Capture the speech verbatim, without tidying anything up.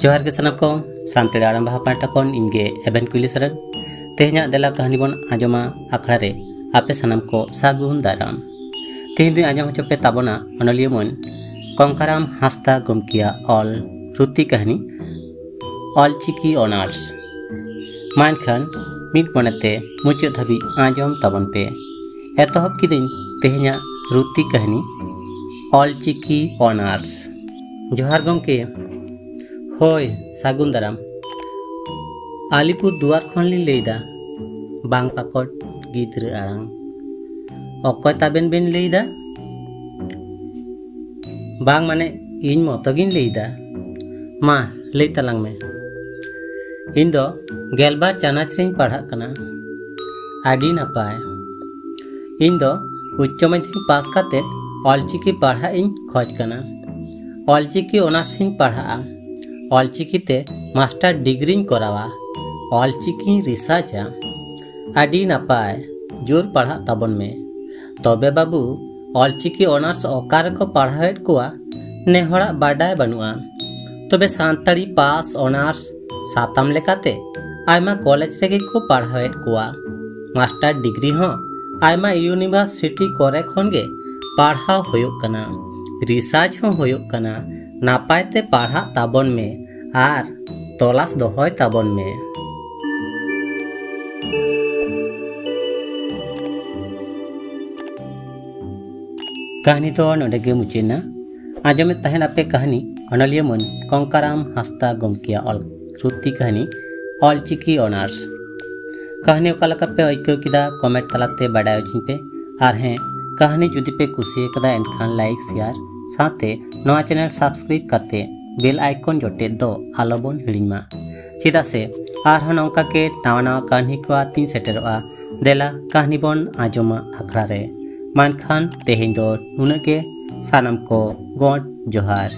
ᱡᱚᱦᱟᱨ ᱜᱮ ᱥᱟᱱᱟᱢ ᱠᱚ᱾ ᱥᱟᱱᱛᱟᱲᱤ ᱟᱲᱟᱝ ᱵᱟᱦᱟ ᱯᱟᱦᱴᱟ ᱠᱷᱚᱱ ᱤᱧ ᱜᱮ ᱮᱵᱷᱮᱱ ᱠᱩᱭᱞᱤ ᱥᱚᱨᱮᱱ᱾ ᱛᱮᱦᱮᱧᱟᱜ ᱫᱮᱞᱟ ᱠᱟᱹᱦᱱᱤ ᱵᱚᱱ ᱟᱸᱡᱚᱢᱟ ᱟᱠᱷᱲᱟ ᱨᱮ᱾ ᱟᱯᱮ ᱥᱟᱱᱟᱢ ᱠᱚ ᱥᱟᱹᱜᱩᱱ ᱫᱟᱨᱟᱢ᱾ ᱛᱮᱦᱮᱧ ᱫᱚᱧ ᱟᱸᱡᱚᱢ ᱦᱚᱪᱚ ᱯᱮ ᱛᱟᱵᱚᱱᱟ ᱚᱱᱚᱞᱤᱭᱟᱹ ᱢᱟᱹᱱ ᱠᱚᱝᱠᱟᱨᱟᱢ ᱦᱟᱸᱥᱫᱟ ᱜᱚᱢᱠᱮᱭᱟᱜ ᱚᱞ ᱨᱩᱛᱤ ᱠᱟᱹᱦᱱᱤ ᱚᱞᱪᱤᱠᱤ ᱚᱱᱟᱨᱥ᱾ ᱢᱟ ᱮᱱᱠᱷᱟᱱ ᱢᱤᱫ ᱢᱚᱱᱮᱛᱮ ᱢᱩᱪᱟᱹᱫ ᱫᱷᱟᱹᱵᱤᱡ ᱟᱸᱡᱚᱢ ᱛᱟᱵᱚᱱ ᱯᱮ᱾ ᱮᱛᱚᱦᱚᱵ ᱠᱤᱫᱟᱹᱧ ᱛᱮᱦᱮᱧᱟᱜ ᱨᱩᱛᱤ ᱠᱟᱹᱦᱱᱤ ᱚᱞᱪᱤᱠᱤ ᱚᱱᱟᱨᱥ᱾ ᱡᱚᱦᱟᱨ ᱜᱚᱢᱠᱮ᱾ ᱦᱳᱭ, ᱥᱟᱹᱜᱩᱱ ᱫᱟᱨᱟᱢ᱾ ᱟᱞᱤᱯᱩᱨ ᱫᱩᱣᱟᱨ ᱠᱷᱚᱱ ᱞᱤᱧ ᱞᱟᱹᱭᱫᱟ᱾ ᱵᱟᱝ ᱯᱟᱠᱚᱴ ᱜᱤᱫᱽᱨᱟᱹ ᱟᱲᱟᱝ᱾ ᱚᱠᱚᱭ ᱛᱟᱵᱮᱱ ᱵᱮᱱ ᱞᱟᱹᱭᱫᱟ? ᱵᱟᱝ, ᱢᱟᱱᱮ, ᱤᱧ ᱢᱚᱛᱚ ᱜᱤᱧ ᱞᱟᱹᱭᱫᱟ᱾ ᱢᱟ, ᱞᱟᱹᱭ ᱛᱟᱞᱟᱝ ᱢᱮ᱾ ᱤᱧ ᱫᱚ ᱜᱮᱞᱵᱟᱨ ᱪᱟᱱᱟᱪ ᱨᱤᱧ ᱯᱟᱲᱦᱟᱜ ᱠᱟᱱᱟ᱾ ᱟᱹᱰᱤ ᱱᱟᱯᱟᱭ᱾ ᱤᱧ ᱫᱚ ᱩᱪᱪᱚ ᱢᱟᱫᱽᱫᱷᱚᱢᱤᱠ ᱯᱟᱥ ᱠᱟᱛᱮ ᱚᱞᱪᱤᱠᱤ ᱯᱟᱲᱦᱟᱜ ᱤᱧ ᱠᱷᱚᱡᱽ ᱠᱟᱱᱟ᱾ ᱚᱞᱪᱤᱠᱤ ᱚᱱᱟᱨᱥ ᱤᱧ ᱯᱟᱲᱦᱟᱜᱼᱟ᱾ ᱚᱞᱪᱤᱠᱤ ᱛᱮ ᱢᱟᱥᱴᱟᱨ ᱰᱤᱜᱽᱨᱤᱧ ᱠᱚᱨᱟᱣᱟ᱾ ᱚᱞᱪᱤᱠᱤᱧ ᱨᱤᱥᱟᱨᱪᱟ᱾ ᱟᱹᱰᱤ ᱱᱟᱯᱟᱭ, ᱡᱳᱨ ᱯᱟᱲᱦᱟᱜ ᱛᱟᱵᱚᱱ ᱢᱮ᱾ ᱛᱚᱵᱮ ᱵᱟᱹᱵᱩ, ᱚᱞᱪᱤᱠᱤ ᱚᱱᱟᱨᱥ ᱚᱠᱟ ᱨᱮᱠᱚ ᱯᱟᱲᱦᱟᱣᱮᱫ ᱠᱚᱣᱟ, ᱱᱮ ᱦᱚᱲᱟᱜ ᱵᱟᱰᱟᱭ ᱵᱟᱹᱱᱩᱜᱼᱟ᱾ ᱛᱚᱵᱮ ᱥᱟᱱᱛᱟᱲᱤ ᱯᱟᱥ ᱚᱱᱟᱨᱥ ᱥᱟᱛᱟᱢ ᱞᱮᱠᱟᱛᱮ ᱟᱭᱢᱟ ᱠᱚᱞᱮᱡᱽ ᱨᱮᱜᱮ ᱠᱚ ᱯᱟᱲᱦᱟᱣᱮᱫ ᱠᱚᱣᱟ᱾ ᱢᱟᱥᱴᱟᱨ ᱰᱤᱜᱽᱨᱤ ᱦᱚᱸ ᱟᱭᱢᱟ ᱤᱭᱩᱱᱤᱵᱷᱟᱨᱥᱤᱴᱤ ᱠᱚᱨᱮ ᱠᱷᱚᱱ ᱜᱮ ᱯᱟᱲᱦᱟᱣ ᱦᱩᱭᱩᱜ ᱠᱟᱱᱟ, ᱨᱤᱥᱟᱨᱪ ᱦᱚᱸ ᱦᱩᱭᱩᱜ ᱠᱟᱱᱟ᱾ ᱱᱟᱯᱟᱭ ᱛᱮ ᱯᱟᱲᱦᱟᱜ ᱛᱟᱵᱚᱱ ᱢᱮ ᱟᱨ ᱛᱚᱞᱟᱥ ᱫᱚᱦᱚᱭ ᱛᱟᱵᱚᱱ ᱢᱮ᱾ ᱠᱟᱹᱦᱱᱤ ᱫᱚ ᱱᱚᱰᱮ ᱜᱮ ᱢᱩᱪᱟᱹᱫ ᱮᱱᱟ᱾ ᱟᱸᱡᱚᱢᱮᱫ ᱛᱟᱦᱮᱱ ᱟᱯᱮ ᱠᱟᱹᱦᱱᱤ ᱚᱱᱚᱞᱤᱭᱟᱹ ᱢᱟᱹᱱ ᱠᱚᱝᱠᱟᱨᱟᱢ ᱦᱟᱸᱥᱫᱟ ᱜᱚᱢᱠᱮᱭᱟᱜ ᱚᱞ ᱨᱩᱛᱤ ᱠᱟᱹᱦᱱᱤ ᱚᱞᱪᱤᱠᱤ ᱚᱱᱟᱨᱥ᱾ ᱠᱟᱹᱦᱱᱤ ᱚᱠᱟ ᱞᱮᱠᱟ ᱯᱮ ᱟᱹᱭᱠᱟᱹᱣ ᱠᱮᱫᱟ, ᱠᱚᱢᱮᱱᱴ ᱛᱟᱞᱟᱛᱮ ᱵᱟᱰᱟᱭ ᱦᱚᱪᱚᱧ ᱯᱮ᱾ ᱟᱨ ᱦᱮᱸ, ᱠᱟᱹᱦᱱᱤ ᱡᱩᱫᱤ ᱯᱮ ᱠᱩᱥᱤ ᱟᱠᱟᱫᱟ, ᱮᱱᱠᱷᱟᱱ ᱞᱟᱭᱤᱠ, ᱥᱮᱭᱟᱨ ᱥᱟᱶᱛᱮ ᱱᱚᱣᱟ ᱪᱮᱱᱮᱞ ᱥᱟᱵᱥᱠᱨᱟᱭᱤᱵ ᱠᱟᱛᱮ ᱵᱮᱞ ᱟᱭᱠᱚᱱ ᱡᱚᱴᱮᱫ ᱫᱚ ᱟᱞᱚ ᱵᱚᱱ ᱦᱤᱲᱤᱧ ᱢᱟ, ᱪᱮᱫᱟᱜ ᱥᱮ ᱟᱨᱦᱚᱸ ᱱᱚᱝᱠᱟ ᱜᱮ ᱱᱟᱣᱟ ᱱᱟᱣᱟ ᱠᱟᱹᱦᱱᱤ ᱠᱚ ᱟᱛᱤᱧ ᱥᱮᱴᱮᱨᱚᱜᱼᱟ᱾ ᱫᱮᱞᱟ ᱠᱟᱹᱦᱱᱤ ᱵᱚᱱ ᱟᱸᱡᱚᱢᱟ ᱟᱠᱷᱲᱟ ᱨᱮ᱾ ᱢᱟ ᱮᱱᱠᱷᱟᱱ ᱛᱮᱦᱮᱧ ᱫᱚ ᱱᱩᱱᱟᱹᱜ ᱜᱮ᱾ ᱥᱟᱱᱟᱢ ᱠᱚ ᱜᱚᱰ ᱡᱚᱦᱟᱨ᱾